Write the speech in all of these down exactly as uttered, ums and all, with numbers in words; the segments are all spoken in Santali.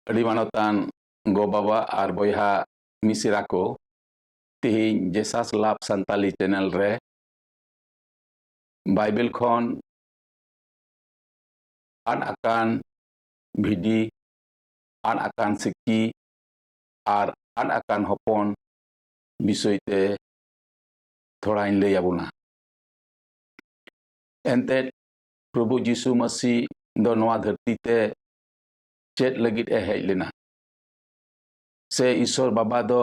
ᱟᱹᱰᱤ ᱢᱟᱱᱚᱛᱟᱱ ᱜᱚ ᱵᱟᱵᱟ ᱟᱨ ᱵᱚᱭᱦᱟ ᱢᱤᱥᱨᱟ ᱠᱚ, ᱛᱮᱦᱮᱧ ᱡᱮᱥᱟᱥ ᱞᱟᱵᱷ ᱥᱟᱱᱛᱟᱞᱤ ᱪᱮᱱᱮᱞ ᱨᱮ ᱵᱟᱭᱵᱮᱞ ᱠᱷᱚᱱ ᱟᱫ ᱟᱠᱟᱱ ᱵᱷᱤᱰᱤ, ᱟᱫ ᱟᱠᱟᱱ ᱥᱤᱠᱤ ᱟᱨ ᱟᱫ ᱟᱠᱟᱱ ᱦᱚᱯᱚᱱ ᱵᱤᱥᱚᱭ ᱛᱮ ᱛᱷᱚᱲᱟᱧ ᱞᱟᱹᱭ ᱟᱵᱚᱱᱟ᱾ ᱮᱱᱛᱮᱫ, ᱯᱨᱚᱵᱷᱩ ᱡᱤᱥᱩ ᱢᱟᱹᱥᱤ ᱫᱚ ᱱᱚᱣᱟ ᱫᱷᱟᱹᱨᱛᱤ ᱛᱮ ᱪᱮᱫ ᱞᱟᱹᱜᱤᱫ ᱮ ᱦᱮᱡ ᱞᱮᱱᱟ? ᱥᱮ ᱤᱥᱚᱨ ᱵᱟᱵᱟ ᱫᱚ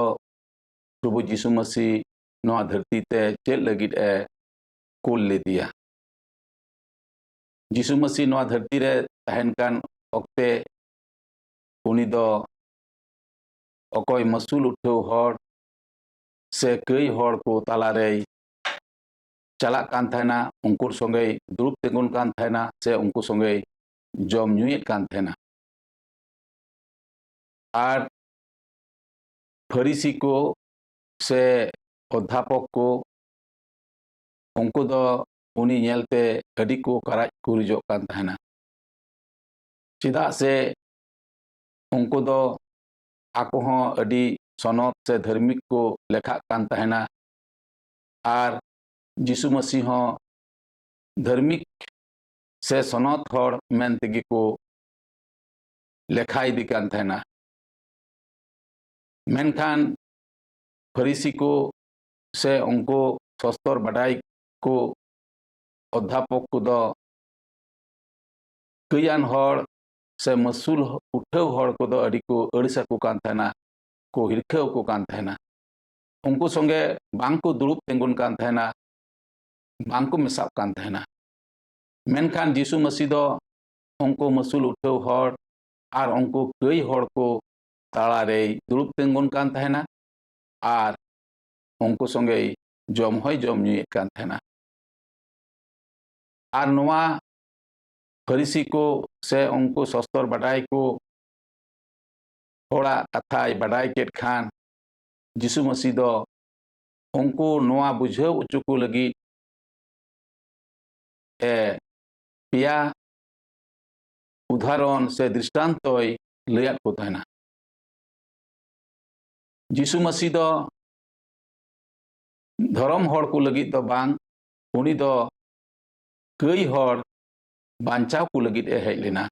ᱯᱨᱚᱵᱷᱩ ᱡᱤᱥᱩ ᱢᱟᱹᱥᱤ ᱱᱚᱣᱟ ᱫᱷᱟᱹᱨᱛᱤ ᱛᱮ ᱪᱮᱫ ᱞᱟᱹᱜᱤᱫ ᱮ ᱠᱩᱞ ᱞᱮᱫᱮᱭᱟ? ᱡᱤᱥᱩ ᱢᱟᱹᱥᱤ ᱱᱚᱣᱟ ᱫᱷᱟᱹᱨᱛᱤ ᱨᱮ ᱛᱟᱦᱮᱱ ᱠᱟᱱ ᱚᱠᱛᱮ ᱩᱱᱤ ᱫᱚ ᱚᱠᱚᱭ ᱢᱟᱹᱥᱩᱞ ᱩᱴᱷᱟᱹᱣ ᱦᱚᱲ ᱥᱮ ᱠᱟᱹᱭ ᱦᱚᱲ ᱠᱚ ᱛᱟᱞᱟᱨᱮᱭ ᱪᱟᱞᱟᱜ ᱠᱟᱱ ᱛᱟᱦᱮᱱᱟ, ᱩᱱᱠᱩ ᱥᱚᱸᱜᱮᱭ ᱫᱩᱲᱩᱵ ᱛᱤᱸᱜᱩᱱ ᱠᱟᱱ ᱛᱟᱦᱮᱱᱟ ᱥᱮ ᱩᱱᱠᱩ ᱥᱚᱸᱜᱮᱭ ᱡᱚᱢ ᱧᱩᱭᱮᱫ ᱠᱟᱱ ᱛᱟᱦᱮᱱᱟ᱾ ᱟᱨ ᱯᱷᱟᱹᱨᱤᱥᱤ ᱠᱚ ᱥᱮ ᱚᱫᱽᱫᱷᱟᱯᱚᱠ ᱠᱚ, ᱩᱱᱠᱩ ᱫᱚ ᱩᱱᱤ ᱧᱮᱞᱛᱮ ᱟᱹᱰᱤ ᱠᱚ ᱠᱟᱨᱟᱡ ᱠᱩᱨᱤᱡᱚᱜ ᱠᱟᱱ ᱛᱟᱦᱮᱱᱟ᱾ ᱪᱮᱫᱟᱜ ᱥᱮ ᱩᱱᱠᱩ ᱫᱚ ᱟᱠᱚ ᱦᱚᱸ ᱟᱹᱰᱤ ᱥᱚᱱᱚᱛ ᱥᱮ ᱫᱷᱟᱹᱨᱢᱤᱠ ᱠᱚ ᱞᱮᱠᱷᱟᱜ ᱠᱟᱱ ᱛᱟᱦᱮᱱᱟ᱾ ᱟᱨ ᱡᱤᱥᱩ ᱢᱟᱹᱥᱤ ᱦᱚᱸ ᱫᱷᱟᱹᱨᱢᱤᱠ ᱥᱮ ᱥᱚᱱᱚᱛ ᱦᱚᱲ ᱢᱮᱱ ᱛᱮᱜᱮ ᱠᱚ ᱞᱮᱠᱷᱟ ᱤᱫᱤ ᱠᱟᱱ ᱛᱟᱦᱮᱱᱟ᱾ ᱢᱮᱱᱠᱷᱟᱱ ᱯᱷᱟᱹᱨᱤᱥᱤ ᱠᱚ ᱥᱮ ᱩᱱᱠᱩ ᱥᱚᱥᱛᱚᱨ ᱵᱟᱰᱟᱭ ᱠᱚ, ᱚᱫᱽᱫᱷᱟᱯᱚᱠ ᱠᱚᱫᱚ ᱠᱟᱹᱭᱟᱱ ᱦᱚᱲ ᱥᱮ ᱢᱟᱹᱥᱩᱞ ᱩᱴᱷᱟᱹᱣ ᱦᱚᱲ ᱠᱚᱫᱚ ᱟᱹᱰᱤ ᱠᱚ ᱟᱹᱲᱤᱥ ᱟᱠᱚ ᱠᱟᱱ ᱛᱟᱦᱮᱱᱟ, ᱠᱚ ᱦᱤᱨᱠᱷᱟᱹ ᱟᱠᱚ ᱠᱟᱱ ᱛᱟᱦᱮᱱᱟ᱾ ᱩᱱᱠᱩ ᱥᱚᱸᱜᱮ ᱵᱟᱝ ᱠᱚ ᱫᱩᱲᱩᱵ ᱛᱤᱸᱜᱩᱱ ᱠᱟᱱ ᱛᱟᱦᱮᱱᱟ, ᱵᱟᱝ ᱠᱚ ᱢᱮᱥᱟᱜ ᱠᱟᱱ ᱛᱟᱦᱮᱱᱟ᱾ ᱢᱮᱱᱠᱷᱟᱱ ᱡᱤᱥᱩ ᱢᱟᱹᱥᱤ ᱫᱚ ᱩᱱᱠᱩ ᱢᱟᱹᱥᱩᱞ ᱩᱴᱷᱟᱹᱣ ᱦᱚᱲ ᱟᱨ ᱩᱱᱠᱩ ᱠᱟᱹᱭ ᱦᱚᱲ ᱠᱚ ᱛᱟᱞᱟᱨᱮᱭ ᱫᱩᱲᱩᱵ ᱛᱤᱸᱜᱩᱱ ᱠᱟᱱ ᱛᱟᱦᱮᱱᱟ ᱟᱨ ᱩᱱᱠᱩ ᱥᱚᱸᱜᱮᱭ ᱡᱚᱢ ᱦᱚᱸᱭ ᱡᱚᱢ ᱧᱩᱭᱮᱫ ᱠᱟᱱ ᱛᱟᱦᱮᱱᱟ᱾ ᱟᱨ ᱱᱚᱣᱟ ᱯᱷᱟᱹᱨᱤᱥᱤ ᱠᱚ ᱥᱮ ᱩᱱᱠᱩ ᱥᱚᱥᱛᱚᱨ ᱵᱟᱰᱟᱭ ᱠᱚ ᱦᱚᱲᱟᱜ ᱠᱟᱛᱷᱟᱭ ᱵᱟᱰᱟᱭ ᱠᱮᱫ ᱠᱷᱟᱱ, ᱡᱤᱥᱩ ᱢᱟᱹᱥᱤ ᱫᱚ ᱩᱱᱠᱩ ᱱᱚᱣᱟ ᱵᱩᱡᱷᱟᱹᱣ ᱦᱚᱪᱚ ᱠᱚ ᱞᱟᱹᱜᱤᱫ ᱮ ᱯᱮᱭᱟ ᱩᱫᱟᱦᱚᱨᱚᱱ ᱥᱮ ᱫᱨᱤᱥᱴᱟᱱᱛᱚᱭ ᱞᱟᱹᱭᱟᱫ ᱠᱚ ᱛᱟᱦᱮᱱᱟ᱾ ᱡᱤᱥᱩ ᱢᱟᱹᱥᱤ ᱫᱚ ᱫᱷᱚᱨᱚᱢ ᱦᱚᱲ ᱠᱚ ᱞᱟᱹᱜᱤᱫ ᱫᱚ ᱵᱟᱝ, ᱩᱱᱤ ᱫᱚ ᱠᱟᱹᱭ ᱦᱚᱲ ᱵᱟᱧᱪᱟᱣ ᱠᱚ ᱞᱟᱹᱜᱤᱫ ᱮ ᱦᱮᱡ ᱞᱮᱱᱟ᱾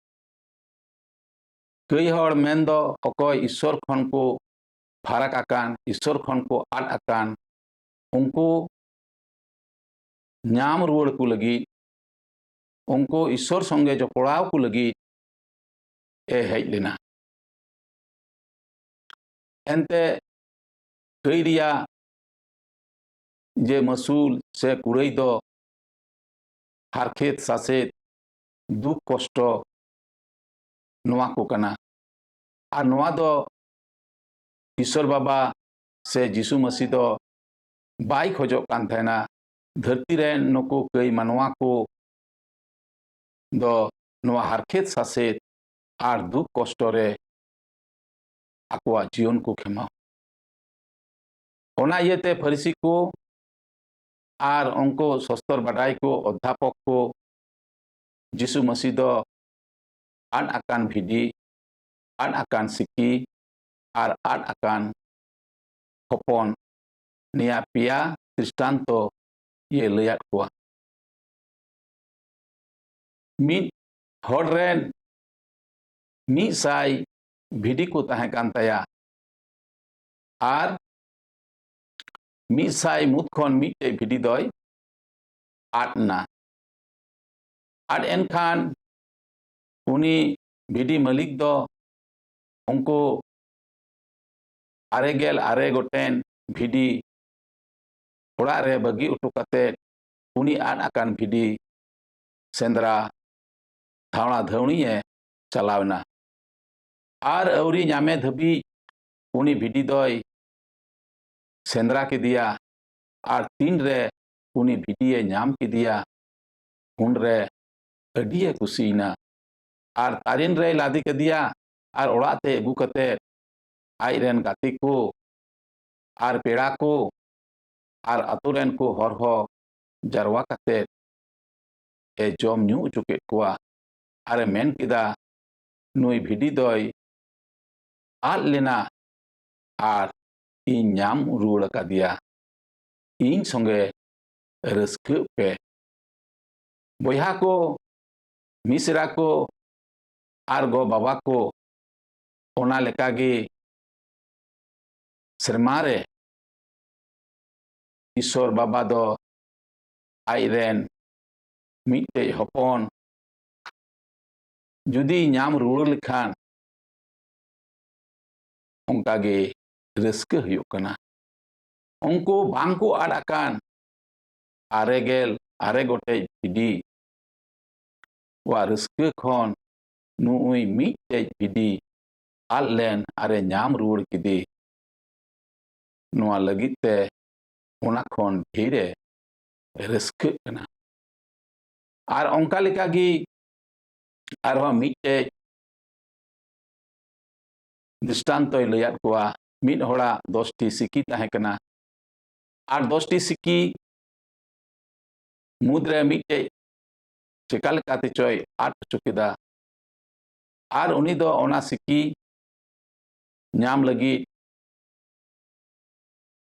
ᱠᱟᱹᱭ ᱦᱚᱲ ᱢᱮᱱᱫᱚ ᱚᱠᱚᱭ ᱤᱥᱥᱚᱨ ᱠᱷᱚᱱ ᱠᱚ ᱯᱷᱟᱨᱟᱠ ᱟᱠᱟᱱ, ᱤᱥᱥᱚᱨ ᱠᱷᱚᱱ ᱠᱚ ᱟᱫ ᱟᱠᱟᱱ, ᱩᱱᱠᱩ ᱧᱟᱢ ᱨᱩᱣᱟᱹᱲ ᱠᱚ ᱞᱟᱹᱜᱤᱫ, ᱩᱱᱠᱩ ᱤᱥᱥᱚᱨ ᱥᱚᱸᱜᱮ ᱡᱚᱯᱲᱟᱣ ᱠᱚ ᱞᱟᱹᱜᱤᱫ ᱮ ᱦᱮᱡ ᱞᱮᱱᱟ᱾ ᱮᱱᱛᱮ ᱠᱟᱹᱭ ᱨᱮᱭᱟᱜ ᱡᱮ ᱢᱟᱹᱥᱩᱞ ᱥᱮ ᱠᱩᱲᱟᱹᱭ ᱫᱚ ᱦᱟᱨᱠᱷᱮᱛ ᱥᱟᱥᱮᱛ, ᱫᱩᱠ ᱠᱚᱥᱴᱚ, ᱱᱚᱣᱟ ᱠᱚ ᱠᱟᱱᱟ᱾ ᱟᱨ ᱱᱚᱣᱟ ᱫᱚ ᱤᱥᱥᱚᱨ ᱵᱟᱵᱟ ᱥᱮ ᱡᱤᱥᱩ ᱢᱟᱹᱥᱤ ᱫᱚ ᱵᱟᱭ ᱠᱷᱚᱡᱚᱜ ᱠᱟᱱ ᱛᱟᱦᱮᱱᱟ ᱫᱷᱟᱹᱨᱛᱤ ᱨᱮᱱ ᱱᱩᱠᱩ ᱠᱟᱹᱭ ᱢᱟᱱᱣᱟ ᱠᱚ ᱫᱚ ᱱᱚᱣᱟ ᱦᱟᱨᱠᱷᱮᱛ ᱥᱟᱥᱮᱛ ᱟᱨ ᱫᱩᱠ ᱠᱚᱥᱴᱚ ᱨᱮ ᱟᱠᱚᱣᱟᱜ ᱡᱤᱭᱚᱱ ᱠᱚ ᱠᱷᱮᱢᱟᱣ᱾ ᱚᱱᱟ ᱤᱭᱟᱹᱛᱮ ᱯᱷᱟᱹᱨᱤᱥᱤ ᱠᱚ ᱟᱨ ᱩᱱᱠᱩ ᱥᱚᱥᱛᱚᱨ ᱵᱟᱰᱟᱭ ᱠᱚ, ᱚᱫᱽᱫᱷᱟᱯᱚᱠ ᱠᱚ, ᱡᱤᱥᱩ ᱢᱟᱹᱥᱤ ᱫᱚ ᱟᱫ ᱟᱠᱟᱱ ᱵᱷᱤᱰᱤ, ᱟᱫ ᱟᱠᱟᱱ ᱥᱤᱠᱤ ᱟᱨ ᱟᱫ ᱟᱠᱟᱱ ᱦᱚᱯᱚᱱ, ᱱᱤᱭᱟᱹ ᱯᱮᱭᱟ ᱫᱨᱤᱥᱴᱟᱱᱛᱚ ᱤᱭᱟᱹ ᱞᱟᱹᱭᱟᱫ ᱠᱚᱣᱟ᱾ ᱢᱤᱫ ᱦᱚᱲ ᱨᱮᱱ ᱢᱤᱫ ᱥᱟᱭ ᱵᱷᱤᱰᱤ ᱠᱚ ᱛᱟᱦᱮᱸ ᱠᱟᱱ ᱛᱟᱭᱟ, ᱟᱨ ᱢᱤᱫ ᱥᱟᱭ ᱢᱩᱫᱽ ᱠᱷᱚᱱ ᱢᱤᱫᱴᱮᱡ ᱵᱷᱤᱰᱤ ᱫᱚᱭ ᱟᱫ ᱮᱱᱟ᱾ ᱟᱫ ᱮᱱ ᱠᱷᱟᱱ ᱩᱱᱤ ᱵᱷᱤᱰᱤ ᱢᱟᱹᱞᱤᱠ ᱫᱚ ᱩᱱᱠᱩ ᱟᱨᱮ ᱜᱮᱞ ᱟᱨᱮ ᱜᱚᱴᱮᱱ ᱵᱷᱤᱰᱤ ᱚᱲᱟᱜ ᱨᱮ ᱵᱟᱹᱜᱤ ᱦᱚᱴᱚ ᱠᱟᱛᱮ ᱩᱱᱤ ᱟᱫ ᱟᱠᱟᱱ ᱵᱷᱤᱰᱤ ᱥᱮᱸᱫᱽᱨᱟ ᱫᱷᱟᱣᱲᱟ ᱫᱷᱟᱹᱣᱲᱤ ᱮ ᱪᱟᱞᱟᱣ ᱮᱱᱟ᱾ ᱟᱨ ᱟᱹᱣᱨᱤ ᱧᱟᱢᱮ ᱫᱷᱟᱹᱵᱤᱡ ᱩᱱᱤ ᱵᱷᱤᱰᱤ ᱫᱚᱭ ᱥᱮᱸᱫᱽᱨᱟ ᱠᱮᱫᱮᱭᱟ᱾ ᱟᱨ ᱛᱤᱱᱨᱮ ᱩᱱᱤ ᱵᱷᱤᱰᱤᱭᱮ ᱧᱟᱢ ᱠᱮᱫᱮᱭᱟ, ᱩᱱᱨᱮ ᱟᱹᱰᱤᱭᱮ ᱠᱩᱥᱤᱭᱮᱱᱟ᱾ ᱟᱨ ᱛᱟᱨᱮᱱ ᱨᱮᱭ ᱞᱟᱫᱮ ᱠᱮᱫᱮᱭᱟ᱾ ᱟᱨ ᱚᱲᱟᱜ ᱛᱮ ᱟᱹᱜᱩ ᱠᱟᱛᱮ ᱟᱡ ᱨᱮᱱ ᱜᱟᱛᱮ ᱠᱚ ᱟᱨ ᱯᱮᱲᱟ ᱠᱚ ᱟᱨ ᱟᱛᱳ ᱨᱮᱱ ᱠᱚ ᱦᱚᱲ ᱦᱚᱸ ᱡᱟᱨᱣᱟ ᱠᱟᱛᱮ ᱮ ᱡᱚᱢ ᱧᱩ ᱦᱚᱪᱚ ᱠᱮᱫ ᱠᱚᱣᱟ᱾ ᱟᱨ ᱮ ᱢᱮᱱ ᱠᱮᱫᱟ, ᱱᱩᱭ ᱵᱷᱤᱰᱤ ᱫᱚᱭ ᱟᱫ ᱞᱮᱱᱟ ᱟᱨ ᱤᱧ ᱧᱟᱢ ᱨᱩᱣᱟᱹᱲ ᱟᱠᱟᱫᱮᱭᱟ᱾ ᱤᱧ ᱥᱚᱸᱜᱮ ᱨᱟᱹᱥᱠᱟᱹᱜ ᱯᱮ᱾ ᱵᱚᱭᱦᱟ ᱠᱚ, ᱢᱤᱥᱨᱟ ᱠᱚ ᱟᱨ ᱜᱚ ᱵᱟᱵᱟ ᱠᱚ, ᱚᱱᱟ ᱞᱮᱠᱟᱜᱮ ᱥᱮᱨᱢᱟ ᱨᱮ ᱤᱥᱚᱨ ᱵᱟᱵᱟ ᱫᱚ ᱟᱡ ᱨᱮᱱ ᱢᱤᱫᱴᱮᱡ ᱦᱚᱯᱚᱱ ᱡᱩᱫᱤ ᱧᱟᱢ ᱨᱩᱣᱟᱹᱲ ᱞᱮᱠᱷᱟᱱ, ᱚᱱᱠᱟᱜᱮ ᱨᱟᱹᱥᱠᱟᱹ ᱦᱩᱭᱩᱜ ᱠᱟᱱᱟ᱾ ᱩᱱᱠᱩ ᱵᱟᱝ ᱠᱚ ᱟᱫ ᱟᱠᱟᱱ ᱟᱨᱮ ᱜᱮᱞ ᱟᱨᱮ ᱜᱚᱴᱮᱡ ᱵᱷᱤᱰᱤ ᱠᱚᱣᱟᱜ ᱨᱟᱹᱥᱠᱟᱹ ᱠᱷᱚᱱ ᱱᱩᱭ ᱢᱤᱫᱴᱮᱡ ᱵᱷᱤᱰᱤ ᱟᱫ ᱞᱮᱱ ᱟᱨᱮ ᱧᱟᱢ ᱨᱩᱣᱟᱹᱲ ᱠᱮᱫᱮ, ᱱᱚᱣᱟ ᱞᱟᱹᱜᱤᱫ ᱛᱮ ᱚᱱᱟ ᱠᱷᱚᱱ ᱰᱷᱮᱨᱮ ᱨᱟᱹᱥᱠᱟᱹᱜ ᱠᱟᱱᱟ᱾ ᱟᱨ ᱚᱱᱠᱟ ᱞᱮᱠᱟᱜᱮ ᱟᱨᱦᱚᱸ ᱢᱤᱫᱴᱮᱡ ᱫᱨᱤᱥᱴᱟᱱᱛᱚᱭ ᱞᱟᱹᱭᱟᱫ ᱠᱚᱣᱟ᱾ ᱢᱤᱫ ᱦᱚᱲᱟᱜ ᱫᱚᱥᱴᱤ ᱥᱤᱠᱤ ᱛᱟᱦᱮᱸ ᱠᱟᱱᱟ, ᱟᱨ ᱫᱚᱥᱴᱤ ᱥᱤᱠᱤ ᱢᱩᱫᱽᱨᱮ ᱢᱤᱫᱴᱮᱡ ᱪᱮᱠᱟ ᱞᱮᱠᱟᱛᱮ ᱪᱚᱭ ᱟᱫ ᱦᱚᱪᱚ ᱠᱮᱫᱟ᱾ ᱟᱨ ᱩᱱᱤ ᱫᱚ ᱚᱱᱟ ᱥᱤᱠᱤ ᱧᱟᱢ ᱞᱟᱹᱜᱤᱫ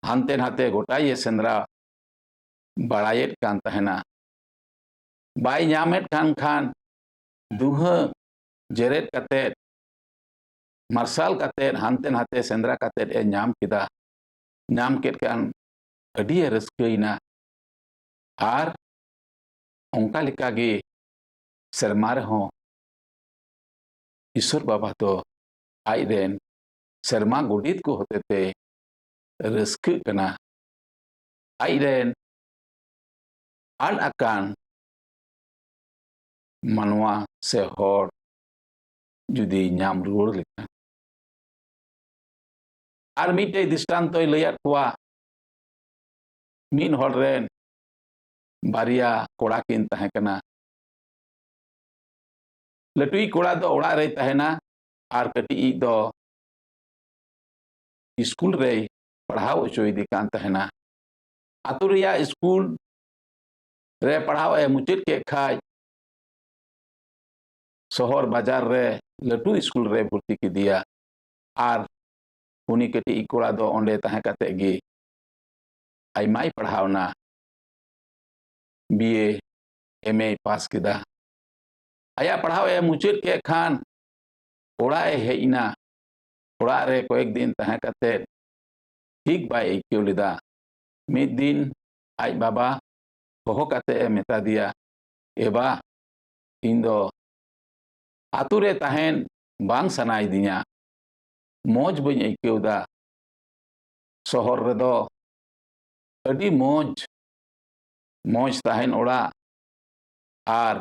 ᱦᱟᱱᱛᱮ ᱱᱟᱛᱮ ᱜᱚᱴᱟᱭᱮ ᱥᱮᱸᱫᱽᱨᱟ ᱵᱟᱲᱟᱭᱮᱫ ᱠᱟᱱ ᱛᱟᱦᱮᱱᱟ᱾ ᱵᱟᱭ ᱧᱟᱢᱮᱫ ᱠᱟᱱ ᱠᱷᱟᱱ ᱫᱩᱦᱟᱹ ᱡᱮᱨᱮᱫ ᱠᱟᱛᱮᱫ, ᱢᱟᱨᱥᱟᱞ ᱠᱟᱛᱮᱫ, ᱦᱟᱱᱛᱮ ᱱᱟᱛᱮ ᱥᱮᱸᱫᱽᱨᱟ ᱠᱟᱛᱮᱫ ᱮ ᱧᱟᱢ ᱠᱮᱫᱟ᱾ ᱧᱟᱢ ᱠᱮᱫ ᱠᱷᱟᱱ ᱟᱹᱰᱤᱭᱮ ᱨᱟᱹᱥᱠᱟᱹᱭᱮᱱᱟ᱾ ᱟᱨ ᱚᱱᱠᱟ ᱞᱮᱠᱟᱜᱮ ᱥᱮᱨᱢᱟ ᱨᱮᱦᱚᱸ ᱤᱥᱚᱨ ᱵᱟᱵᱟ ᱫᱚ ᱟᱡ ᱨᱮᱱ ᱥᱮᱨᱢᱟ ᱜᱚᱰᱮᱛ ᱠᱚ ᱦᱚᱛᱮᱛᱮ ᱨᱟᱹᱥᱠᱟᱹᱜ ᱠᱟᱱᱟ᱾ ᱟᱡ ᱨᱮᱱ ᱟᱫ ᱟᱠᱟᱱ ᱢᱟᱱᱣᱟ ᱥᱮ ᱦᱚᱲ ᱡᱩᱫᱤ ᱧᱟᱢ ᱨᱩᱣᱟᱹᱲ ᱞᱮᱠᱷᱟᱱ᱾ ᱟᱨ ᱢᱤᱫᱴᱮᱡ ᱫᱨᱤᱥᱴᱟᱱᱛᱚᱭ ᱞᱟᱹᱭᱟᱫ ᱠᱚᱣᱟ᱾ ᱢᱤᱫ ᱦᱚᱲ ᱨᱮᱱ ᱵᱟᱨᱭᱟ ᱠᱚᱲᱟ ᱠᱤᱱ ᱛᱟᱦᱮᱸ ᱠᱟᱱᱟ᱾ ᱞᱟᱹᱴᱩᱭᱤᱡ ᱠᱚᱲᱟ ᱫᱚ ᱚᱲᱟᱜ ᱨᱮᱭ ᱛᱟᱦᱮᱱᱟ ᱟᱨ ᱠᱟᱹᱴᱤᱡ ᱤᱡ ᱫᱚ ᱤᱥᱠᱩᱞ ᱨᱮᱭ ᱯᱟᱲᱦᱟᱣ ᱦᱚᱪᱚᱭᱮᱫᱮ ᱠᱟᱱ ᱛᱟᱦᱮᱱᱟ᱾ ᱟᱛᱳ ᱨᱮᱭᱟᱜ ᱤᱥᱠᱩᱞ ᱨᱮ ᱯᱟᱲᱦᱟᱣ ᱮ ᱢᱩᱪᱟᱹᱫ ᱠᱮᱫ ᱠᱷᱟᱡ, ᱥᱚᱦᱚᱨ ᱵᱟᱡᱟᱨ ᱨᱮ ᱞᱟᱹᱴᱩ ᱤᱥᱠᱩᱞ ᱨᱮ ᱵᱷᱚᱨᱛᱤ ᱠᱮᱫᱮᱭᱟ᱾ ᱟᱨ ᱩᱱᱤ ᱠᱟᱹᱴᱤᱡ ᱠᱚᱲᱟ ᱫᱚ ᱚᱸᱰᱮ ᱛᱟᱦᱮᱸ ᱠᱟᱛᱮ ᱜᱮ ᱟᱭᱢᱟᱭ ᱯᱟᱲᱦᱟᱣᱱᱟ, ᱵᱤ ᱮ, ᱮᱢ ᱮᱭ ᱯᱟᱥ ᱠᱮᱫᱟ᱾ ᱟᱭᱟᱜ ᱯᱟᱲᱦᱟᱣ ᱮ ᱢᱩᱪᱟᱹᱫ ᱠᱮᱫ ᱠᱷᱟᱱ ᱚᱲᱟᱜ ᱮ ᱦᱮᱡ ᱮᱱᱟ᱾ ᱚᱲᱟᱜ ᱨᱮ ᱠᱚᱭᱮᱠ ᱫᱤᱱ ᱛᱟᱦᱮᱸ ᱠᱟᱛᱮ ᱴᱷᱤᱠ ᱵᱟᱭ ᱟᱹᱭᱠᱟᱹᱣ ᱞᱮᱫᱟ᱾ ᱢᱤᱫ ᱫᱤᱱ ᱟᱡ ᱵᱟᱵᱟ ᱦᱚᱦᱚ ᱠᱟᱛᱮ ᱮ ᱢᱮᱛᱟ ᱫᱮᱭᱟ, "ᱮ ᱵᱟ, ᱤᱧ ᱫᱚ ᱟᱛᱳ ᱨᱮ ᱛᱟᱦᱮᱱ ᱵᱟᱝ ᱥᱟᱱᱟᱭᱤᱫᱤᱧᱟ, ᱢᱚᱡᱽ ᱵᱟᱹᱧ ᱟᱹᱭᱠᱟᱹᱣ ᱫᱟ᱾ ᱥᱚᱦᱚᱨ ᱨᱮᱫᱚ ᱟᱹᱰᱤ ᱢᱚᱡᱽ, ᱢᱚᱡᱽ ᱛᱟᱦᱮᱱ ᱚᱲᱟᱜ ᱟᱨ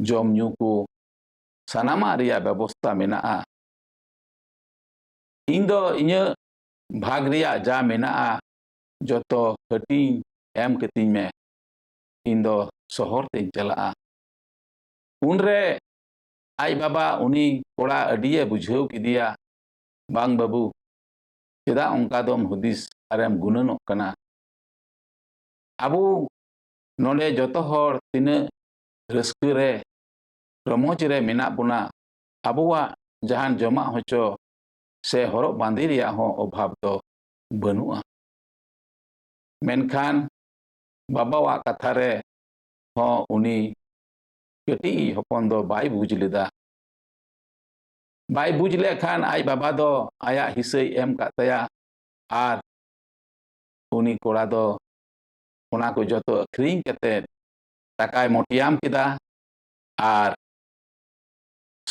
ᱡᱚᱢ ᱧᱩ ᱠᱚ ᱥᱟᱱᱟᱢᱟᱜ ᱨᱮᱭᱟᱜ ᱵᱮᱵᱚᱥᱛᱟ ᱢᱮᱱᱟᱜᱼᱟ᱾ ᱤᱧ ᱫᱚ ᱤᱧᱟᱹᱜ ᱵᱷᱟᱜᱽ ᱨᱮᱭᱟᱜ ᱡᱟ ᱢᱮᱱᱟᱜᱼᱟ, ᱡᱚᱛᱚ ᱦᱟᱹᱴᱤᱧ ᱮᱢ ᱠᱟᱹᱛᱤᱧ ᱢᱮ, ᱤᱧ ᱫᱚ ᱥᱚᱦᱚᱨ ᱛᱮᱧ ᱪᱟᱞᱟᱜᱼᱟ᱾" ᱩᱱᱨᱮ ᱟᱡ ᱵᱟᱵᱟ ᱩᱱᱤ ᱠᱚᱲᱟ ᱟᱹᱰᱤᱭᱮ ᱵᱩᱡᱷᱟᱹᱣ ᱠᱮᱫᱮᱭᱟ, "ᱵᱟᱝ ᱵᱟᱹᱵᱩ, ᱪᱮᱫᱟᱜ ᱚᱱᱠᱟ ᱫᱚᱢ ᱦᱩᱫᱤᱥ ᱟᱨᱮᱢ ᱜᱩᱱᱟᱹᱱᱚᱜ ᱠᱟᱱᱟ? ᱟᱵᱚ ᱱᱚᱰᱮ ᱡᱚᱛᱚ ᱦᱚᱲ ᱛᱤᱱᱟᱹᱜ ᱨᱟᱹᱥᱠᱟᱹ ᱨᱮ, ᱨᱚᱢᱚᱡᱽ ᱨᱮ ᱢᱮᱱᱟᱜ ᱵᱚᱱᱟ, ᱟᱵᱚᱣᱟᱜ ᱡᱟᱦᱟᱱ ᱡᱚᱢᱟᱜ ᱦᱚᱪᱚ ᱥᱮ ᱦᱚᱨᱚᱜ ᱵᱟᱸᱫᱮ ᱨᱮᱭᱟᱜ ᱦᱚᱸ ᱚᱵᱷᱟᱵᱽ ᱫᱚ ᱵᱟᱹᱱᱩᱜᱼᱟ᱾ ᱢᱮᱱᱠᱷᱟᱱ ᱵᱟᱵᱟᱣᱟᱜ ᱠᱟᱛᱷᱟ ᱨᱮ ᱦᱚᱸ ᱩᱱᱤ ᱠᱟᱹᱴᱤᱡ ᱦᱚᱯᱚᱱ ᱫᱚ ᱵᱟᱭ ᱵᱩᱡᱽ ᱞᱮᱫᱟ᱾ ᱵᱟᱭ ᱵᱩᱡᱽ ᱞᱮᱫ ᱠᱷᱟᱱ ᱟᱡ ᱵᱟᱵᱟ ᱫᱚ ᱟᱭᱟᱜ ᱦᱤᱥᱟᱹᱭ ᱮᱢ ᱠᱟᱫ ᱛᱟᱭᱟ ᱟᱨ ᱩᱱᱤ ᱠᱚᱲᱟ ᱫᱚ ᱚᱱᱟ ᱠᱚ ᱡᱚᱛᱚ ᱟᱹᱠᱷᱨᱤᱧ ᱠᱟᱛᱮ ᱴᱟᱠᱟᱭ ᱢᱚᱴᱤᱭᱟᱢ ᱠᱮᱫᱟ ᱟᱨ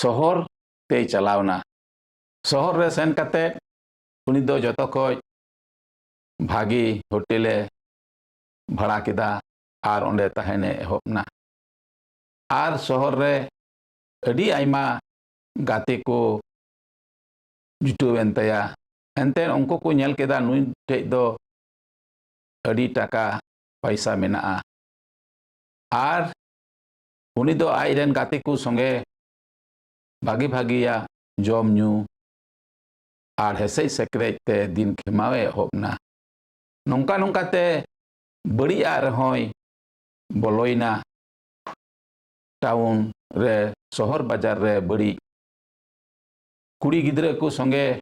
ᱥᱚᱦᱚᱨ ᱛᱮᱭ ᱪᱟᱞᱟᱣ ᱮᱱᱟ᱾ ᱥᱚᱦᱚᱨ ᱨᱮ ᱥᱮᱱ ᱠᱟᱛᱮ ᱩᱱᱤ ᱫᱚ ᱡᱚᱛᱚ ᱠᱷᱚᱡ ᱵᱷᱟᱜᱮ ᱦᱳᱴᱮᱞ ᱮ ᱵᱷᱟᱲᱟ ᱠᱮᱫᱟ ᱟᱨ ᱚᱸᱰᱮ ᱛᱟᱦᱮᱱ ᱮ ᱮᱦᱚᱵ ᱮᱱᱟ᱾ ᱟᱨ ᱥᱚᱦᱚᱨ ᱨᱮ ᱟᱹᱰᱤ ᱟᱭᱢᱟ ᱜᱟᱛᱮ ᱠᱚ ᱡᱩᱴᱟᱹᱣ ᱮᱱ ᱛᱟᱭᱟ᱾ ᱮᱱᱛᱮ ᱩᱱᱠᱩ ᱠᱚ ᱧᱮᱞ ᱠᱮᱫᱟ ᱱᱩᱭ ᱴᱷᱮᱡ ᱫᱚ ᱟᱹᱰᱤ ᱴᱟᱠᱟ ᱯᱟᱭᱥᱟ ᱢᱮᱱᱟᱜᱼᱟ᱾ ᱟᱨ ᱩᱱᱤ ᱫᱚ ᱟᱡ ᱨᱮᱱ ᱜᱟᱛᱮ ᱠᱚ ᱥᱚᱸᱜᱮ ᱵᱷᱟᱜᱮ ᱵᱷᱟᱜᱮᱭᱟ ᱡᱚᱢ ᱧᱩ ᱟᱨ ᱦᱮᱥᱮᱡ ᱥᱮᱠᱨᱮᱡ ᱛᱮ ᱫᱤᱱ ᱠᱷᱮᱢᱟᱣ ᱮ ᱮᱦᱚᱵ ᱮᱱᱟ᱾ ᱱᱚᱝᱠᱟ ᱱᱚᱝᱠᱟ ᱛᱮ ᱵᱟᱹᱲᱤᱡ ᱟᱜ ᱨᱮᱦᱚᱸᱭ ᱵᱚᱞᱚᱭᱮᱱᱟ᱾ ᱴᱟᱣᱩᱱ ᱨᱮ, ᱥᱚᱦᱚᱨ ᱵᱟᱡᱟᱨ ᱨᱮ ᱵᱟᱹᱲᱤᱡ ᱠᱩᱲᱤ ᱜᱤᱫᱽᱨᱟᱹ ᱠᱚ ᱥᱚᱸᱜᱮ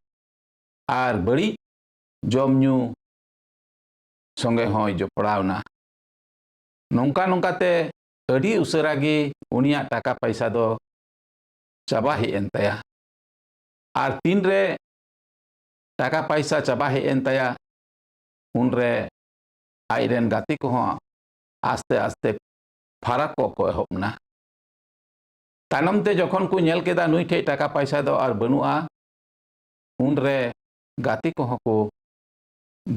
ᱟᱨ ᱵᱟᱹᱲᱤᱡ ᱡᱚᱢ ᱧᱩ ᱥᱚᱸᱜᱮ ᱦᱚᱸᱭ ᱡᱚᱯᱲᱟᱣ ᱮᱱᱟ᱾ ᱱᱚᱝᱠᱟ ᱱᱚᱝᱠᱟᱛᱮ ᱟᱹᱰᱤ ᱩᱥᱟᱹᱨᱟ ᱜᱮ ᱩᱱᱤᱭᱟᱜ ᱴᱟᱠᱟ ᱯᱟᱭᱥᱟ ᱫᱚ ᱪᱟᱵᱟ ᱦᱮᱡ ᱮᱱ ᱛᱟᱭᱟ᱾ ᱟᱨ ᱛᱤᱱᱨᱮ ᱴᱟᱠᱟ ᱯᱟᱭᱥᱟ ᱪᱟᱵᱟ ᱦᱮᱡ ᱮᱱ ᱛᱟᱭᱟ, ᱩᱱᱨᱮ ᱟᱡ ᱨᱮᱱ ᱜᱟᱛᱮ ᱠᱚᱦᱚᱸ ᱟᱥᱛᱮ ᱟᱥᱛᱮ ᱯᱷᱟᱨᱟᱠ ᱠᱚᱜ ᱠᱚ ᱮᱦᱚᱵ ᱮᱱᱟ᱾ ᱛᱟᱭᱱᱚᱢ ᱛᱮ ᱡᱚᱠᱷᱚᱱ ᱠᱚ ᱧᱮᱞ ᱠᱮᱫᱟ ᱱᱩᱭ ᱴᱷᱮᱡ ᱴᱟᱠᱟ ᱯᱟᱭᱥᱟ ᱫᱚ ᱟᱨ ᱵᱟᱹᱱᱩᱜᱼᱟ, ᱩᱱᱨᱮ ᱜᱟᱛᱮ ᱠᱚᱦᱚᱸ ᱠᱚ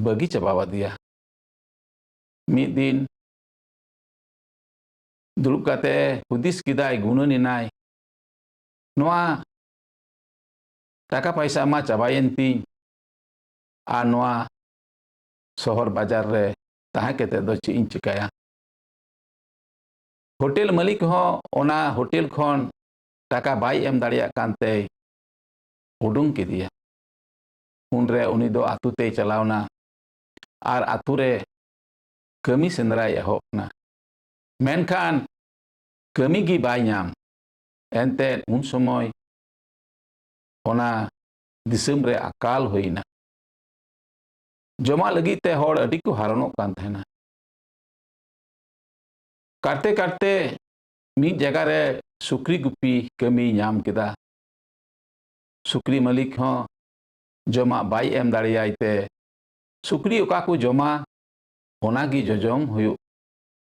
ᱵᱟᱹᱜᱤ ᱪᱟᱵᱟ ᱟᱫᱮᱭᱟ᱾ ᱢᱤᱫ ᱫᱤᱱ ᱫᱩᱲᱩᱵ ᱠᱟᱛᱮ ᱦᱩᱫᱤᱥ ᱠᱮᱫᱟᱭ, ᱜᱩᱱᱟᱹᱱ ᱮᱱᱟᱭ, ᱱᱚᱣᱟ ᱴᱟᱠᱟ ᱯᱟᱭᱥᱟ ᱢᱟ ᱪᱟᱵᱟᱭᱮᱱ ᱛᱤᱧ, ᱟᱨ ᱱᱚᱣᱟ ᱥᱚᱦᱚᱨ ᱵᱟᱡᱟᱨ ᱨᱮ ᱛᱟᱦᱮᱸ ᱠᱟᱛᱮ ᱫᱚ ᱪᱮᱫ ᱤᱧ ᱪᱤᱠᱟᱹᱭᱟ? ᱦᱳᱴᱮᱞ ᱢᱟᱹᱞᱤᱠ ᱦᱚᱸ ᱚᱱᱟ ᱦᱳᱴᱮᱞ ᱠᱷᱚᱱ ᱴᱟᱠᱟ ᱵᱟᱭ ᱮᱢ ᱫᱟᱲᱮᱭᱟᱜ ᱠᱟᱱ ᱛᱮᱭ ᱩᱰᱩᱝ ᱠᱮᱫᱮᱭᱟ᱾ ᱩᱱᱨᱮ ᱩᱱᱤ ᱫᱚ ᱟᱛᱳ ᱛᱮᱭ ᱪᱟᱞᱟᱣᱱᱟ ᱟᱨ ᱟᱛᱳ ᱨᱮ ᱠᱟᱹᱢᱤ ᱥᱮᱸᱫᱽᱨᱟᱭ ᱮᱦᱚᱵ ᱮᱱᱟ᱾ ᱢᱮᱱᱠᱷᱟᱱ ᱠᱟᱹᱢᱤ ᱜᱮ ᱵᱟᱭ ᱧᱟᱢ᱾ ᱮᱱᱛᱮ ᱩᱱ ᱥᱚᱢᱚᱭ ᱚᱱᱟ ᱫᱤᱥᱚᱢ ᱨᱮ ᱟᱠᱟᱞ ᱦᱩᱭᱱᱟ᱾ ᱡᱚᱢᱟᱜ ᱞᱟᱹᱜᱤᱫ ᱛᱮ ᱦᱚᱲ ᱟᱹᱰᱤ ᱠᱚ ᱦᱟᱨᱚᱱᱚᱜ ᱠᱟᱱ ᱛᱟᱦᱮᱱᱟ᱾ ᱠᱟᱨᱛᱮ ᱠᱟᱨᱛᱮ ᱢᱤᱫ ᱡᱟᱭᱜᱟ ᱨᱮ ᱥᱩᱠᱨᱤ ᱜᱩᱯᱤ ᱠᱟᱹᱢᱤᱭ ᱧᱟᱢ ᱠᱮᱫᱟ᱾ ᱥᱩᱠᱨᱤ ᱢᱟᱹᱞᱤᱠ ᱦᱚᱸ ᱡᱚᱢᱟᱜ ᱵᱟᱭ ᱮᱢ ᱫᱟᱲᱮᱭᱟᱭ ᱛᱮ ᱥᱩᱠᱨᱤ ᱚᱠᱟ ᱠᱚ ᱡᱚᱢᱟ, ᱚᱱᱟ ᱜᱮ ᱡᱚᱡᱚᱢ ᱦᱩᱭᱩᱜ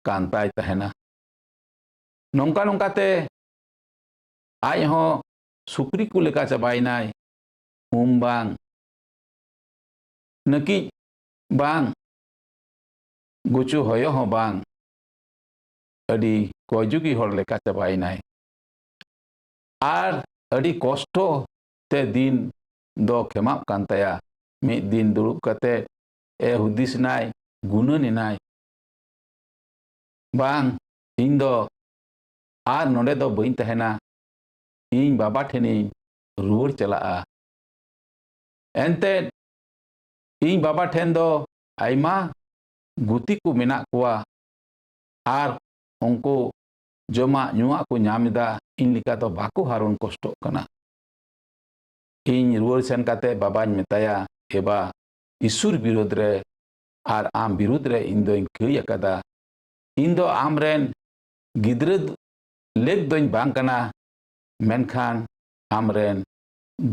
ᱠᱟᱱ ᱛᱟᱭ ᱛᱟᱦᱮᱱᱟ᱾ ᱱᱚᱝᱠᱟ ᱱᱚᱝᱠᱟ ᱛᱮ ᱟᱡ ᱦᱚᱸ ᱥᱩᱠᱨᱤ ᱠᱚ ᱞᱮᱠᱟ ᱪᱟᱵᱟᱭᱮᱱᱟᱭ᱾ ᱩᱢ ᱵᱟᱝ, ᱱᱟᱹᱠᱤᱡ ᱵᱟᱝ, ᱜᱩᱪᱩ ᱦᱚᱭᱚ ᱦᱚᱸ ᱵᱟᱝ, ᱟᱹᱰᱤ ᱠᱚᱭᱡᱩᱜᱤ ᱦᱚᱲ ᱞᱮᱠᱟ ᱪᱟᱵᱟᱭᱮᱱᱟᱭ᱾ ᱟᱨ ᱟᱹᱰᱤ ᱠᱚᱥᱴᱚ ᱛᱮ ᱫᱤᱱ ᱫᱚ ᱠᱷᱮᱢᱟᱜ ᱠᱟᱱ ᱛᱟᱭᱟ᱾ ᱢᱤᱫ ᱫᱤᱱ ᱫᱩᱲᱩᱵ ᱠᱟᱛᱮ ᱮ ᱦᱩᱫᱤᱥ ᱮᱱᱟᱭ, ᱜᱩᱱᱟᱹᱱ ᱮᱱᱟᱭ, ᱵᱟᱝ, ᱤᱧ ᱫᱚ ᱟᱨ ᱱᱚᱰᱮ ᱫᱚ ᱵᱟᱹᱧ ᱛᱟᱦᱮᱱᱟ, ᱤᱧ ᱵᱟᱵᱟ ᱴᱷᱮᱱᱤᱧ ᱨᱩᱣᱟᱹᱲ ᱪᱟᱞᱟᱜᱼᱟ᱾ ᱮᱱᱛᱮᱫ ᱤᱧ ᱵᱟᱵᱟ ᱴᱷᱮᱱ ᱫᱚ ᱟᱭᱢᱟ ᱜᱩᱛᱤ ᱠᱚ ᱢᱮᱱᱟᱜ ᱠᱚᱣᱟ ᱟᱨ ᱩᱱᱠᱩ ᱡᱚᱢᱟᱜ ᱧᱩᱣᱟᱜ ᱠᱚ ᱧᱟᱢ ᱮᱫᱟ, ᱤᱧ ᱞᱮᱠᱟ ᱫᱚ ᱵᱟᱠᱚ ᱦᱟᱨᱚᱱ ᱠᱚᱥᱴᱚᱜ ᱠᱟᱱᱟ᱾ ᱤᱧ ᱨᱩᱣᱟᱹᱲ ᱥᱮᱱ ᱠᱟᱛᱮ ᱵᱟᱵᱟᱧ ᱢᱮᱛᱟᱭᱟ, "ᱮ ᱵᱟ, ᱤᱥᱩᱨ ᱵᱤᱨᱩᱫᱽ ᱨᱮ ᱟᱨ ᱟᱢ ᱵᱤᱨᱩᱫᱽ ᱨᱮ ᱤᱧ ᱫᱚᱧ ᱠᱟᱹᱭ ᱟᱠᱟᱫᱟ᱾ ᱤᱧ ᱫᱚ ᱟᱢᱨᱮᱱ ᱜᱤᱫᱽᱨᱟᱹ ᱞᱮᱠ ᱫᱚᱧ ᱵᱟᱝ ᱠᱟᱱᱟ, ᱢᱮᱱᱠᱷᱟᱱ ᱟᱢᱨᱮᱱ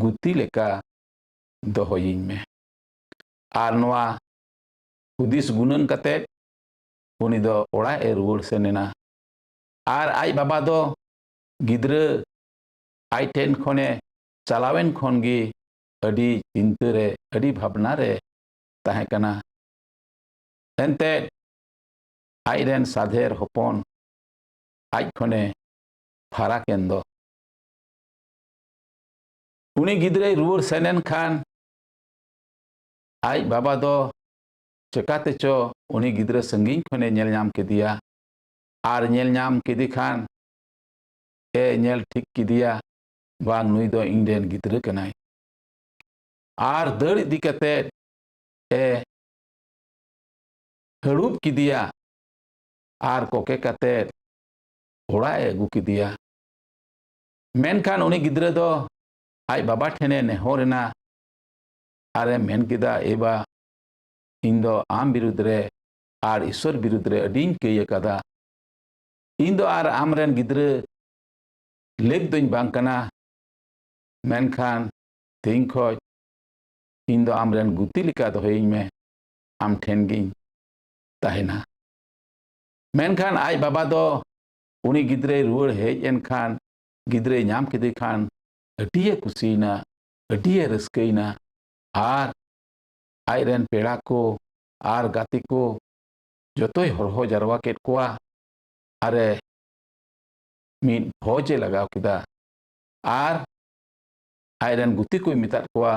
ᱜᱩᱛᱤ ᱞᱮᱠᱟ ᱫᱚᱦᱚᱭᱤᱧ ᱢᱮ᱾" ᱟᱨ ᱱᱚᱣᱟ ᱦᱩᱫᱤᱥ ᱜᱩᱱᱟᱹᱱ ᱠᱟᱛᱮ ᱩᱱᱤ ᱫᱚ ᱚᱲᱟᱜ ᱮ ᱨᱩᱣᱟᱹᱲ ᱥᱮᱱ ᱮᱱᱟ᱾ ᱟᱨ ᱟᱡ ᱵᱟᱵᱟ ᱫᱚ ᱜᱤᱫᱽᱨᱟᱹ ᱟᱡ ᱴᱷᱮᱱ ᱠᱷᱚᱱᱮ ᱪᱟᱞᱟᱣᱮᱱ ᱠᱷᱚᱱ ᱜᱮ ᱟᱹᱰᱤ ᱪᱤᱱᱛᱟᱹ ᱨᱮ, ᱟᱹᱰᱤ ᱵᱷᱟᱵᱽᱱᱟ ᱨᱮ ᱛᱟᱦᱮᱸ ᱠᱟᱱᱟ᱾ ᱮᱱᱛᱮᱫ, ᱟᱡ ᱨᱮᱱ ᱥᱟᱫᱷᱮᱨ ᱦᱚᱯᱚᱱ ᱟᱡ ᱠᱷᱚᱱᱮ ᱯᱷᱟᱨᱟᱠ ᱮᱱ ᱫᱚ᱾ ᱩᱱᱤ ᱜᱤᱫᱽᱨᱟᱹᱭ ᱨᱩᱣᱟᱹᱲ ᱥᱮᱱ ᱮᱱ ᱠᱷᱟᱱ, ᱟᱡ ᱵᱟᱵᱟ ᱫᱚ ᱪᱮᱠᱟᱛᱮ ᱪᱚ ᱩᱱᱤ ᱜᱤᱫᱽᱨᱟᱹ ᱥᱟᱺᱜᱤᱧ ᱠᱷᱚᱱᱮ ᱧᱮᱞ ᱧᱟᱢ ᱠᱮᱫᱮᱭᱟ᱾ ᱟᱨ ᱧᱮᱞ ᱧᱟᱢ ᱠᱮᱫᱮ ᱠᱷᱟᱱ ᱮ ᱧᱮᱞ ᱴᱷᱤᱠ ᱠᱮᱫᱮᱭᱟ, ᱵᱟᱝ, ᱱᱩᱭ ᱫᱚ ᱤᱧ ᱨᱮᱱ ᱜᱤᱫᱽᱨᱟᱹ ᱠᱟᱱᱟᱭ᱾ ᱟᱨ ᱫᱟᱹᱲ ᱤᱫᱤ ᱠᱟᱛᱮ ᱮ ᱦᱟᱹᱲᱩᱵ ᱠᱮᱫᱮᱭᱟ ᱟᱨ ᱠᱚᱠᱮ ᱠᱟᱛᱮ ᱚᱲᱟᱜ ᱮ ᱟᱹᱜᱩ ᱠᱮᱫᱮᱭᱟ᱾ ᱢᱮᱱᱠᱷᱟᱱ ᱩᱱᱤ ᱜᱤᱫᱽᱨᱟᱹ ᱫᱚ ᱟᱡ ᱵᱟᱵᱟ ᱴᱷᱮᱱᱮ ᱱᱮᱦᱚᱨ ᱮᱱᱟ ᱟᱨᱮ ᱢᱮᱱ ᱠᱮᱫᱟ, "ᱮ ᱵᱟ, ᱤᱧ ᱫᱚ ᱟᱢ ᱵᱤᱨᱩᱫᱽ ᱨᱮ ᱟᱨ ᱤᱥᱥᱚᱨ ᱵᱤᱨᱩᱫᱽ ᱨᱮ ᱟᱹᱰᱤᱧ ᱠᱟᱹᱭ ᱟᱠᱟᱫᱟ᱾ ᱤᱧ ᱫᱚ ᱟᱨ ᱟᱢ ᱨᱮᱱ ᱜᱤᱫᱽᱨᱟᱹ ᱞᱮᱠ ᱫᱚᱧ ᱵᱟᱝ ᱠᱟᱱᱟ, ᱢᱮᱱᱠᱷᱟᱱ ᱛᱮᱦᱮᱧ ᱠᱷᱚᱱ ᱤᱧ ᱫᱚ ᱟᱢ ᱨᱮᱱ ᱜᱩᱛᱤ ᱞᱮᱠᱟ ᱫᱚᱦᱚᱭᱤᱧ ᱢᱮ, ᱟᱢ ᱴᱷᱮᱱ ᱜᱤᱧ ᱛᱟᱦᱮᱱᱟ᱾" ᱢᱮᱱᱠᱷᱟᱱ ᱟᱡ ᱵᱟᱵᱟ ᱫᱚ ᱩᱱᱤ ᱜᱤᱫᱽᱨᱟᱹᱭ ᱨᱩᱣᱟᱹᱲ ᱦᱮᱡ ᱮᱱ ᱠᱷᱟᱱ, ᱜᱤᱫᱽᱨᱟᱹᱭ ᱧᱟᱢ ᱠᱮᱫᱮ ᱠᱷᱟᱱ, ᱟᱹᱰᱤᱭᱮ ᱠᱩᱥᱤᱭᱮᱱᱟ, ᱟᱹᱰᱤᱭᱮ ᱨᱟᱹᱥᱠᱟᱹᱭᱮᱱᱟ᱾ ᱟᱨ ᱟᱡ ᱨᱮᱱ ᱯᱮᱲᱟ ᱠᱚ ᱟᱨ ᱜᱟᱛᱮ ᱠᱚ ᱡᱚᱛᱚᱭ ᱦᱚᱦᱚ ᱡᱟᱨᱣᱟ ᱠᱮᱫ ᱠᱚᱣᱟ᱾ ᱟᱨᱮ ᱢᱤᱫ ᱵᱷᱚᱡᱽ ᱮ ᱞᱟᱜᱟᱣ ᱠᱮᱫᱟ᱾ ᱟᱨ ᱟᱡ ᱨᱮᱱ ᱜᱩᱛᱤ ᱠᱚᱭ ᱢᱮᱛᱟᱫ ᱠᱚᱣᱟ,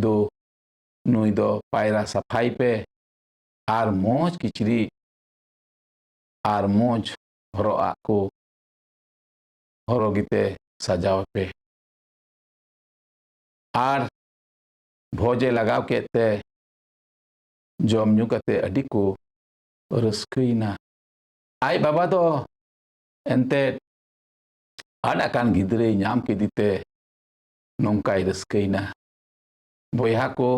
"ᱫᱩ, ᱱᱩᱭ ᱫᱚ ᱯᱟᱭᱨᱟ ᱥᱟᱯᱷᱟᱭ ᱯᱮ ᱟᱨ ᱢᱚᱡᱽ ᱠᱤᱪᱨᱤᱡ ᱟᱨ ᱢᱚᱡᱽ ᱦᱚᱨᱚᱜ ᱟᱜ ᱠᱚ ᱦᱚᱨᱚᱜ ᱜᱮᱛᱮ ᱥᱟᱡᱟᱣ ᱯᱮ᱾" ᱟᱨ ᱵᱷᱚᱡᱽ ᱮ ᱞᱟᱜᱟᱣ ᱠᱮᱫ ᱛᱮ ᱡᱚᱢ ᱧᱩ ᱠᱟᱛᱮ ᱟᱹᱰᱤ ᱠᱚ ᱨᱟᱹᱥᱠᱟᱹᱭᱮᱱᱟ᱾ ᱟᱡ ᱵᱟᱵᱟ ᱫᱚ ᱮᱱᱛᱮᱫ ᱟᱫ ᱟᱠᱟᱱ ᱜᱤᱫᱽᱨᱟᱹᱭ ᱧᱟᱢ ᱠᱮᱫᱮ ᱛᱮ ᱱᱚᱝᱠᱟᱭ ᱨᱟᱹᱥᱠᱟᱹᱭᱮᱱᱟ᱾ ᱵᱚᱭᱦᱟ ᱠᱚ,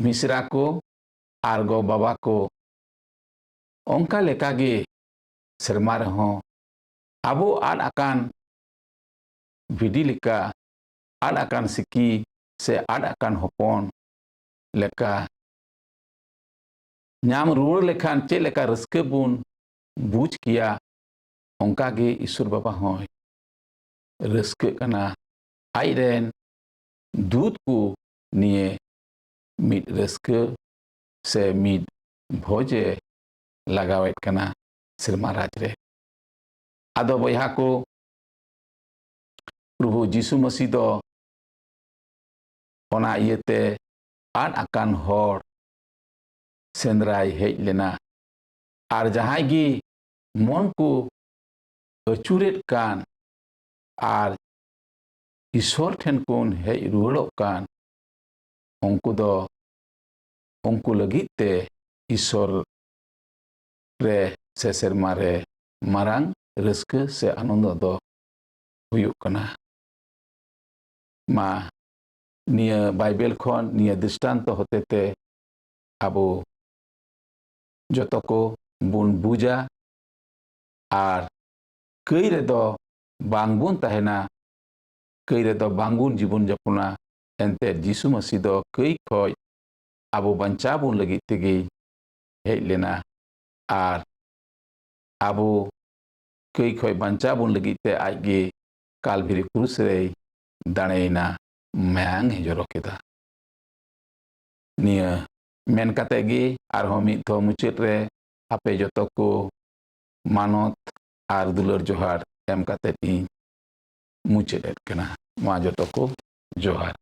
ᱢᱤᱥᱨᱟ ᱠᱚ ᱟᱨ ᱜᱚ ᱵᱟᱵᱟ ᱠᱚ, ᱚᱱᱠᱟ ᱞᱮᱠᱟᱜᱮ ᱥᱮᱨᱢᱟ ᱨᱮᱦᱚᱸ ᱟᱵᱚ ᱟᱫ ᱟᱠᱟᱱ ᱵᱷᱤᱰᱤ ᱞᱮᱠᱟ, ᱟᱫ ᱟᱠᱟᱱ ᱥᱤᱠᱤ ᱥᱮ ᱟᱫ ᱟᱠᱟᱱ ᱦᱚᱯᱚᱱ ᱞᱮᱠᱟ ᱧᱟᱢ ᱨᱩᱣᱟᱹᱲ ᱞᱮᱠᱷᱟᱱ ᱪᱮᱫ ᱞᱮᱠᱟ ᱨᱟᱹᱥᱠᱟᱹ ᱵᱚᱱ ᱵᱩᱡᱽ ᱠᱮᱭᱟ, ᱚᱱᱠᱟᱜᱮ ᱤᱥᱚᱨ ᱵᱟᱵᱟ ᱦᱚᱸᱭ ᱨᱟᱹᱥᱠᱟᱹᱜ ᱠᱟᱱᱟ᱾ ᱟᱡᱨᱮᱱ ᱫᱩᱛ ᱠᱚ ᱱᱤᱭᱮ ᱢᱤᱫ ᱨᱟᱹᱥᱠᱟᱹ ᱥᱮ ᱢᱤᱫ ᱵᱷᱚᱡᱽ ᱮ ᱞᱟᱜᱟᱣᱮᱫ ᱠᱟᱱᱟ ᱥᱮᱨᱢᱟ ᱨᱟᱡᱽ ᱨᱮ᱾ ᱟᱫᱚ ᱵᱚᱭᱦᱟ ᱠᱚ, ᱯᱨᱚᱵᱷᱩ ᱡᱤᱥᱩ ᱢᱟᱹᱥᱤ ᱫᱚ ᱚᱱᱟ ᱤᱭᱟᱹᱛᱮ ᱟᱫ ᱟᱠᱟᱱ ᱦᱚᱲ ᱥᱮᱸᱫᱽᱨᱟᱭ ᱦᱮᱡ ᱞᱮᱱᱟ᱾ ᱟᱨ ᱡᱟᱦᱟᱸᱭ ᱜᱮ ᱢᱚᱱ ᱠᱚ ᱟᱹᱪᱩᱨᱮᱫ ᱠᱟᱱ ᱟᱨ ᱤᱥᱚᱨ ᱴᱷᱮᱱ ᱠᱷᱚᱱ ᱦᱮᱡ ᱨᱩᱣᱟᱹᱲᱚᱜ ᱠᱟᱱ, ᱩᱱᱠᱩ ᱫᱚ, ᱩᱱᱠᱩ ᱞᱟᱹᱜᱤᱫ ᱛᱮ ᱤᱥᱚᱨ ᱨᱮ ᱥᱮ ᱥᱮᱨᱢᱟ ᱨᱮ ᱢᱟᱨᱟᱝ ᱨᱟᱹᱥᱠᱟᱹ ᱥᱮ ᱟᱱᱚᱱᱫᱚ ᱫᱚ ᱦᱩᱭᱩᱜ ᱠᱟᱱᱟ᱾ ᱢᱟ ᱱᱤᱭᱟᱹ ᱵᱟᱭᱵᱮᱞ ᱠᱷᱚᱱ ᱱᱤᱭᱟᱹ ᱫᱨᱤᱥᱴᱟᱱᱛᱚ ᱦᱚᱛᱮᱛᱮ ᱟᱵᱚ ᱡᱚᱛᱚ ᱠᱚ ᱵᱚᱱ ᱵᱩᱡᱟ ᱟᱨ ᱠᱟᱹᱭ ᱨᱮᱫᱚ ᱵᱟᱝ ᱵᱚᱱ ᱛᱟᱦᱮᱱᱟ, ᱠᱟᱹᱭ ᱨᱮᱫᱚ ᱵᱟᱝ ᱵᱚᱱ ᱡᱤᱵᱚᱱ ᱡᱟᱯᱚᱱᱟ᱾ ᱮᱱᱛᱮ ᱡᱤᱥᱩ ᱢᱟᱹᱥᱤ ᱫᱚ ᱠᱟᱹᱭ ᱠᱷᱚᱡ ᱟᱵᱚ ᱵᱟᱧᱪᱟᱣ ᱵᱚᱱ ᱞᱟᱹᱜᱤᱫ ᱛᱮᱜᱮᱭ ᱦᱮᱡ ᱞᱮᱱᱟ ᱟᱨ ᱟᱵᱚ ᱠᱟᱹᱭ ᱠᱷᱚᱡ ᱵᱟᱧᱪᱟᱣ ᱵᱚᱱ ᱞᱟᱹᱜᱤᱫ ᱛᱮ ᱟᱡ ᱜᱮ ᱠᱟᱞᱵᱷᱤᱨᱤ ᱠᱨᱩᱥ ᱨᱮᱭ ᱫᱟᱲᱮᱭᱮᱱᱟ, ᱢᱟᱭᱟᱝ ᱮ ᱡᱚᱨᱚ ᱠᱮᱫᱟ᱾ ᱱᱤᱭᱟᱹ ᱢᱮᱱ ᱠᱟᱛᱮ ᱜᱮ ᱟᱨᱦᱚᱸ ᱢᱤᱫ ᱫᱷᱟᱣ ᱢᱩᱪᱟᱹᱫ ᱨᱮ ᱟᱯᱮ ᱡᱚᱛᱚ ᱠᱚ ᱢᱟᱱᱚᱛ ᱟᱨ ᱫᱩᱞᱟᱹᱲ ᱡᱚᱦᱟᱨ ᱮᱢ ᱠᱟᱛᱮ ᱤᱧ ᱢᱩᱪᱟᱹᱫ ᱮᱫ ᱠᱟᱱᱟ᱾ ᱢᱟ ᱡᱚᱛᱚ ᱠᱚ ᱡᱚᱦᱟᱨ᱾